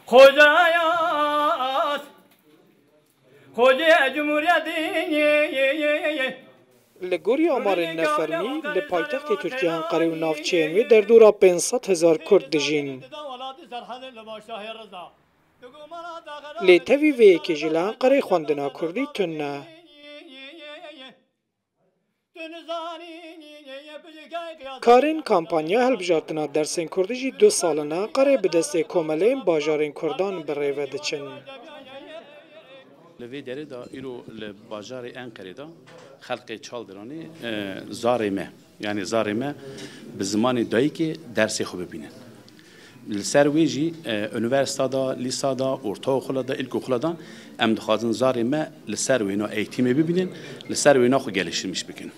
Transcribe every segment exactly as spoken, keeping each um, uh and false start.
Xocayas, Xocê Cumhuriyetê. Li gorî amarên nefermî, li paytextê Tirkiyê Enqerê û navçeyên wê derdora pênc sed hezar Kurd dijîn. Lê tevî vê yekê jî li Enqerê xwendina Kurdî tune. Karên kampanya hilbijartina dersên Kurdî jî du sal in li Enqerê bi destê komeleyên bajarên Kurdan bi rê ve diçin. Li vê derê de îro li bajarê Enqerê de xelkê Çaldiranê, e, zarê me, yanî zarê me bi zimanê dayikê dersê xwe bibînin. Li ser wê jî, e, unîversîta de, lîsa de, ortaokula de, îlkokula de em dixwazin zarê me li ser wêna eğitimê bibînin, li ser wêna xwe geliştirmiş bikin.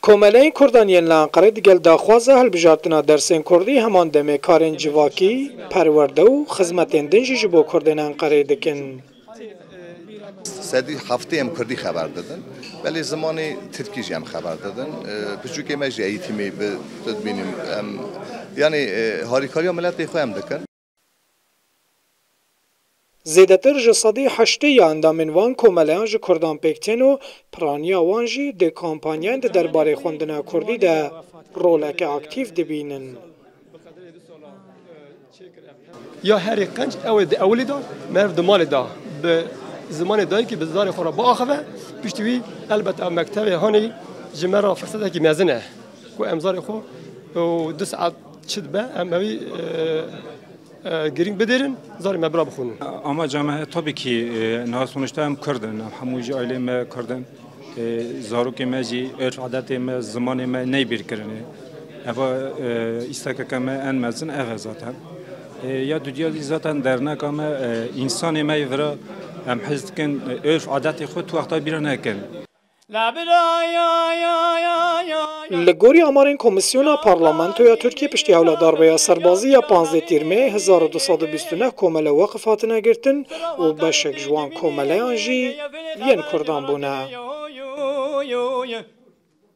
Komeleyên Kurdan yên li Enqerê digel daxwaza hilbijartina dersên Kurdî heman demê karên civakî, perwerde û xizmetên din jî ji bo Kurdên Enqerê dikin. Sedî heftê em Kurdî xeber didin. Belê zimanê Tirkî jî em xeber didin. E, piçûkê me jî eğitimê bi dibînin. Em, yanî, e, harîkariya miletê xwe em dikin. Zêdetir ji sedî heştê ya endamên van komeleyan ji Kurdan pêk tên û piraniya wan jî di kampanyayên di derbarê xwendina Kurdî de roleke aktîf dibînin. Ya herî qenc ew ê di ewilî de meriv di malê de bi zimanê dayikê bi zarê xwe re biaxive, piştî wî elbet ev mektevê hanê ji me re firsetekî mezin e ku em zarê xwe û du saet çi dibe em ewî, e, e, girîng bidêrin, zarê me bira bixwînin. Amaca me tabii ki, e, niha sonuçta em Kurd in, em hemû jî aileyê me Kurd in. E, zarokê me jî, örf adetê me, zimanê me neyê bîrkirinê. Eva, e, îstekeke me en mezin ev e zaten. E, ya dudiya jî zaten derneka me, e, însanê me yê vira em hez dikin, e, örf adetê xwe tu wexta bîra nekin. Li gorî amarên Komîsyona Parlamentoya Tirkiyê piştî hewla darbeya serbazî ya panzdeh Tîrmehê hezar û du sed û bîst û neh komele weqif hatine girtin û beşek ji wan komeleyan jî yên Kurdan bûne.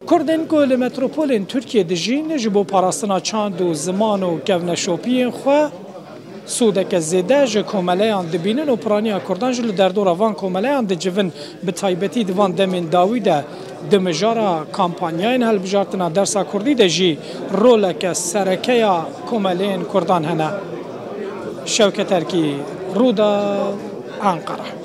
Kurdên ku li metropolên Tirkiyê dijîn, ji bo parastina çand û ziman û kevneşopiyên xwe, sûdeke zêde ji komeleyan dibînin û piraniya Kurdan jî li derdora van komeleyan dicivin, bi taybetî di van demên dawî de di mijara kampanyayên hilbijartina dersa Kurdî de jî roleke sereke ya komeleyên Kurdan hene. Şewket Erkî, Rûdaw, Enqere.